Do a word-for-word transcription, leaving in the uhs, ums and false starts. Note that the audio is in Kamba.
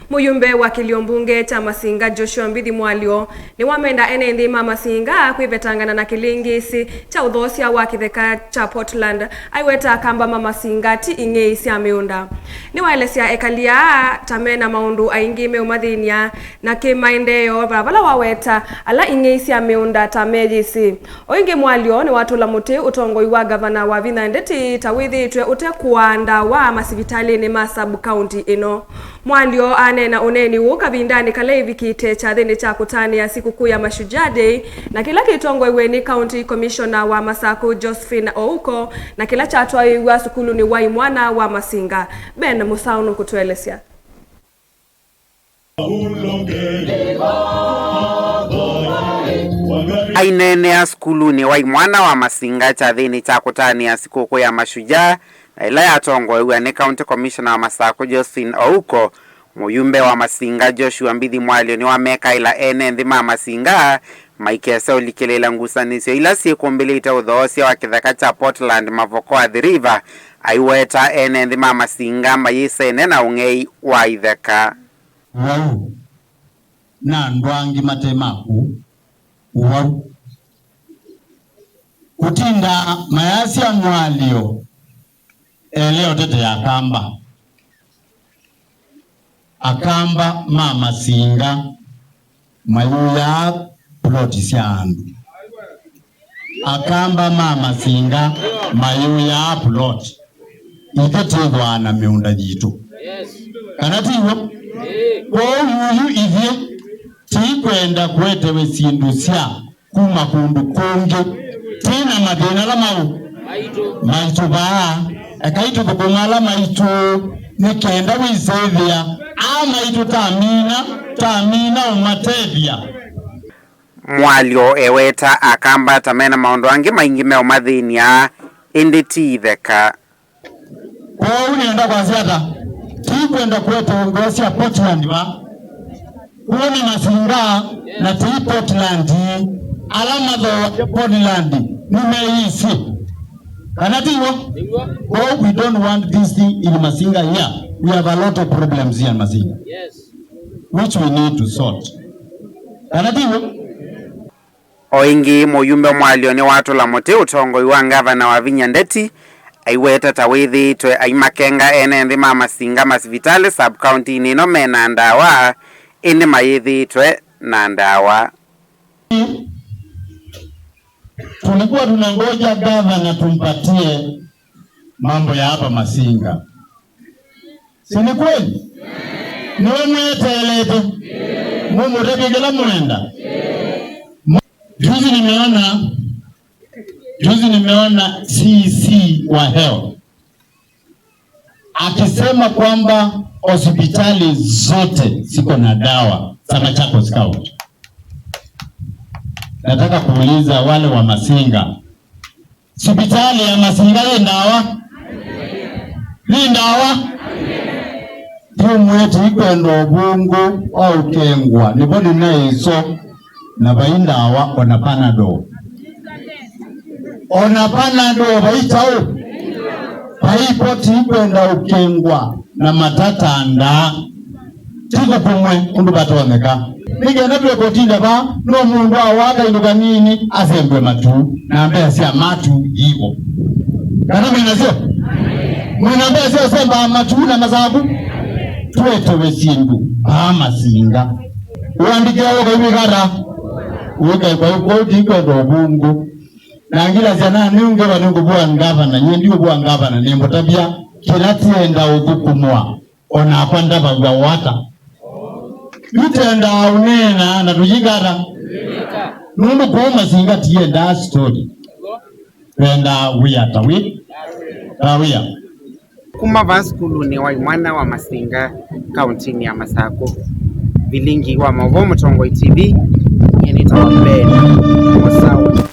Mũyumbe wa kĩlio mbunge kya Masinga Joshua Mbithi Mwalyo nĩwamenda ene nthĩ ma Masinga kwĩvetangana na kĩlĩngĩĩsĩ kya ũthoosya wa kĩtheka kya Portland, aiweta Akamba ma Masinga ti ing'ei sya mĩũnda. Nĩwaelesya ekali aa ta mena maũndũ aingĩ meũmathĩny'a na kĩmaendeeo, va vala waweta ala ing'ei sya mĩũnda ta meyĩsĩ. O ĩngĩ, Mwalyo nĩwatũla mũtĩ ũtongoi wa ngavana Wavinya Ndeti ta wĩthĩĩtwe ũte kũaa ndawa masivitalĩnĩ ma sub-county ĩno. Mwalyo aneena ũneeni ũũ kavindanĩ kala ĩvikĩte kyathĩnĩ kya kũtanĩa sikũkũ ya Mashujaa Day, na kĩla kĩtongoew'e nĩ County Commissioner wa Masakũ Josephine Ouko, na kĩla kyatwaĩĩw'a sukulunĩ wa imwana wa Masinga. Ben Mũsaũ nũkũtũelesya. Aineenea sukulunĩ wa imwana wa Masinga kyathĩnĩ kya kũtanĩa sikũkũ ya Mashujaa, na ĩla yatongoew'a nĩ County Commissioner wa Masakũ Josephine Ouko, mũyumbe wa Masinga Joshua Mbithi Mwalyo nĩwamekaĩla ene nthĩ ma Masinga maikese ũlikĩlĩĩla ngusanĩsyo ila syĩkũmbĩlĩte ũthoosya wa kĩtheka kya Portland mavoko Athi River, aiweta ene nthĩ ma Masinga mayĩsene na ũng'ei wa itheka. Ũwau, na andũ angĩ mate maku. Ũwau. Kũtinda mayasya Mwalyo elea ũtetea Akamba. Akamba ma Masinga mayũyaa ploti sya andũ. Akamba ma Masinga mayũyaa ploti. Ithyĩ twĩthwaa na mĩũnda yitũ. Kana ti w'o? Kwoou yuyu ithyĩ tĩikwenda kũetewe syĩndũ sya kuma kũndũ kũngĩ. Twĩ na mathĩna ala maũ? Maitũ. Maitũ vaa. Ekai tũthũkũma ala maitũ nĩ kenda wĩsethĩa aa maitũ tamina, tamina ũmatethya. Mwalyo eweta Akamba ta mena maũndũ angĩ maingĩ meũmathĩny'a, ĩndĩ ti itheka. Kwoou nĩenda kwasya ata? Tũikwenda kũete ngoo sya Portland va? Kwona Masinga na tũi Portland, ala mathooa Portland nĩmeyĩsĩ. Kana ti w'o? Kwoou we don't want this thing in Masinga here. We have a lot of problems here in Masinga. Yes. Which we need to sort. Kana ti w'o? O ĩngĩ, mũyumbe Mwalyo nĩwatũla mũtĩ ũtongoi wa ngavana Wavinya Ndeti, aiweta ta wĩthĩĩtwe aimakenga ene nthĩ ma Masinga masivitalĩ sub-county-inĩ ĩno me na ndawa, ĩndĩ mayĩthĩĩtwe na ndawa. Tulikuwa tunangoja gavana tumpatie mambo ya hapa Masinga. Si ni kweli? Nĩwe mweteelete. Mũmũtavye kĩla mwenda. Juzi nimeona, juzi nimeona C C wa health akisema kwamba hospitali zote ziko na dawa za Machakos County. Nataka kuuliza wale wa Masinga, sivitali ya Masinga yĩ ndawa? Yĩ ndawa? Ndiũmwĩe tũikwenda ũvũngũ wa ũkengwa, nĩvo nĩnaĩ ĩso, na vai ndawa, ona Panadol. Ona Panadol vai kyaũ? Vai vo tũikwenda ũkengwa na matatandaa. Tũthũkũmwe ũndũ vatonyeka. Nĩ kenda twĩke ũtinda vaa, no mũndũ awaa kaindũ kanini asembwe matu na mbesa sya matu ivo. Kana mwĩ nasyo? Mwĩ na mbesa sya ũsemba matu na masavu? Twetewe syĩndũ vaa Masinga. Ũandĩke ũkaimĩkata. Ũikaĩkwa ũkoti kwenda ũvũngũ. Na ngila syana nĩũngĩva nĩngũvua ngavana, nyie ndiũvua ngavana, nĩmbũtavya kĩla tienda ũthũkũmwa. O nakwa ndavaw'a wata. Yu twendaa ũneena na tũyĩka ata? Nũndũ kũũ Masinga tiendaa story. Twendaa wĩa ta wĩ, ta wĩa. Kuma vaa sukulunĩ wa imwana wa Masinga, kauntinĩ ya Masakũ, vilingi wa maũvoo Mũtongoi T V, nyie nĩtawa Ben Mũsaũ.